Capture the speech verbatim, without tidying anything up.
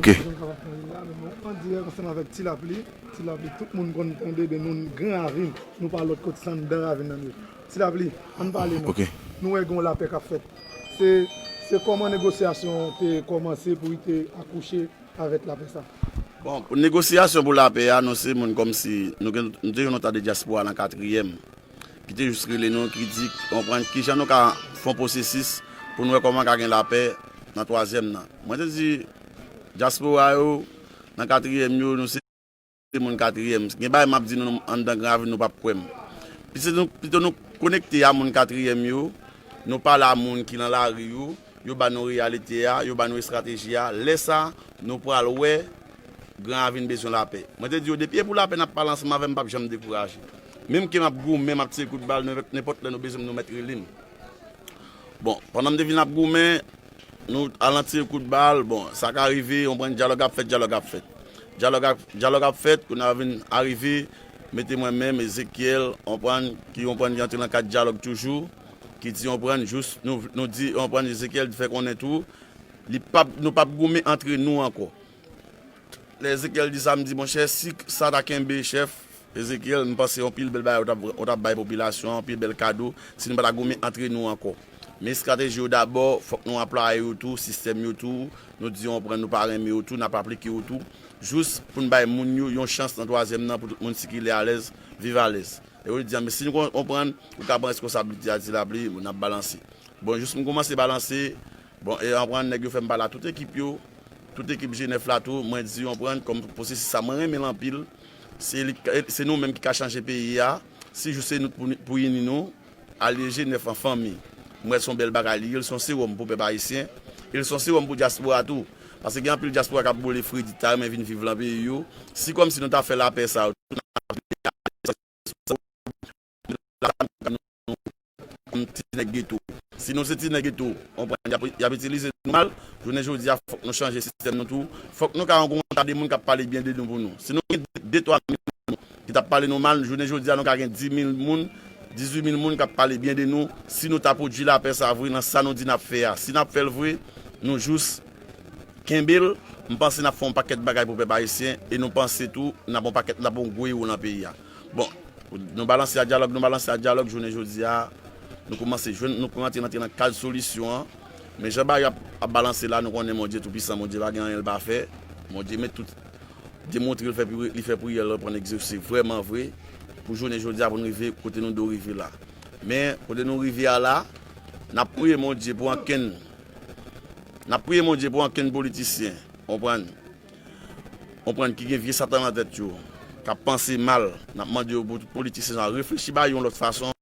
Ok. Jan kapab tande la, men nou an dirèk ansanm avèk Ti Lapli. Ti Lapli, tout moun konn tande de nou Gran Ravin. Nou pa lòt kote se anndan ravin nan nou ye. Ti Lapli, ann pale non. Ok. Nou wè gen yon lapè k ap fèt. Se, se kòman negosyasyon te kòmanse pou li te akouche avèk lapè sa? Bon, pou negosyasyon pou lapè a, nou se moun kòmsi, nou gen, nou te jwenn yon ta de dyaspora nan katriyèm, ki te jis rele nou, ki di, konprann, kijan nou ka fè yon pwosesis pou nou wè kòman ka gen lapè nan twazyèm nan. Mwen te di, dyaspora yo, nan katriyèm yo, nou se moun katriyèm. Gen bagay m ap di nou anndan Gran Ravin, nou p ap kwè m. Pito nou, pito nou konekte a moun katriyèm yo, nou pale a moun ki nan lari yo, yo ba nou reyalite a, yo ba nou estrateji a. Lè sa, nou pral wè Gran Ravin bezwen lapè. Mwen te di yo, depi e pou lapè n ap pale ansanm avè m, m p ap janm dekouraje. Menm ke m ap goumen, m ap tire kout bal, nenpòt lè nou bezwen m, nou mèt rele m. Bon, pandan m te vin ap goumen, nou al nan tire kout bal, bon, sa ka rive, w konprann, dyalòg ap fèt, dyalòg ap fèt. Dyalòg ap, dyalòg ap fèt, kounye a vin arive, mete mwen menm, Ezekyèl, w konprann, ki w konprann ki antre nan kad dyalòg toujou, ki di w konprann, jis nou, nou di, w konprann, Ezekyèl fè konnen tou, li p ap, nou p ap goumen antre nou ankò. Lè Ezekyèl di sa, m di, monchè, si sa ta kenbe, chèf, Ezekyèl, m panse yon pil bèl bagay ou t ap, ou t ap bay popilasyon an, yon pil bèl kado, si nou pa ta goumen antre nou ankò. Men estrateji yo dabò, fòk nou anplwaye yo tou, sistèm yo tou, nou di yo konprann nou pa renmen yo tou, n ap aplike yo tou, jis pou n bay moun yo yon chans nan twazyèm nan pou tout moun sikile alèz, viv alèz. E yo di, men si nou kon-, konprann, ou ka pran responsablite a, Ti Lapli, n ap balanse. Bon, jis m kòmanse balanse, bon, e w konprann, nèg yo fè m pale a tout ekip yo, tout ekip G nèf la tou, mwen di, w konprann, kòm pwosesis sa, mwen renmen l anpil. Se li, se nou menm ki ka chanje peyi a. Si jou se nou pou, pou ini nou, alye G nèf an fanmi. Mwen, se yon bèl bagay li ye, l se yon sewòm pou pèp ayisyen, e l se yon sewòm pou dyaspora tou. Paske gen anpil dyaspora k ap boule fredi, ta renmen vin viv lan peyi yo. Si kòmsi nou ta fè lapè sa yo, kòm ti nèg geto. Si nou se ti nèg geto, w konprann, y ap, y ap itilize nou mal, jounen jodi a, fòk nou chanje sistèm nou tou. Fòk nou ka rankontre de moun k ap pale byen de nou pou nou. Si nou gen de, de, twa moun ki t ap pale nou mal, jounen jodi a, nou ka gen dis mil moun, dizuit mil moun k ap pale byen de nou. Si nou ta pwodui lapè sa vre, nan sa nou di n ap fè a. Si n ap fè l vre, nou jis kenbe l. M panse n ap fè yon pakèt bagay pou pèp ayisyen, e nou panse tou, n ap yon pakèt, n ap yon gwo ewo nan peyi a. Bon, nou balanse a dyalòg, nou balanse a dyalòg, jounen jodi a, nou kòmanse jwenn, nou kòmanse rantre nan kad solisyon an. Men jan bagay ap, ap balanse la, nou konnen Bondye toupisan, Bondye pa gen anyen l pa fè. Bondye met tout, demontre l fè pri-, li fè priyè l pran egzose vrèman vre, pou jounen jodi a pou n rive kote nou dwe rive la. Men, kote nou rive a la, n ap priye Bondye pou ankenn, n ap priye Bondye pou ankenn politisyen, konprann, konprann ki gen vye satan nan tèt yo, k ap panse mal, n ap mande yo pou tout politisyen sa reflechi ba yo yon lòt fason,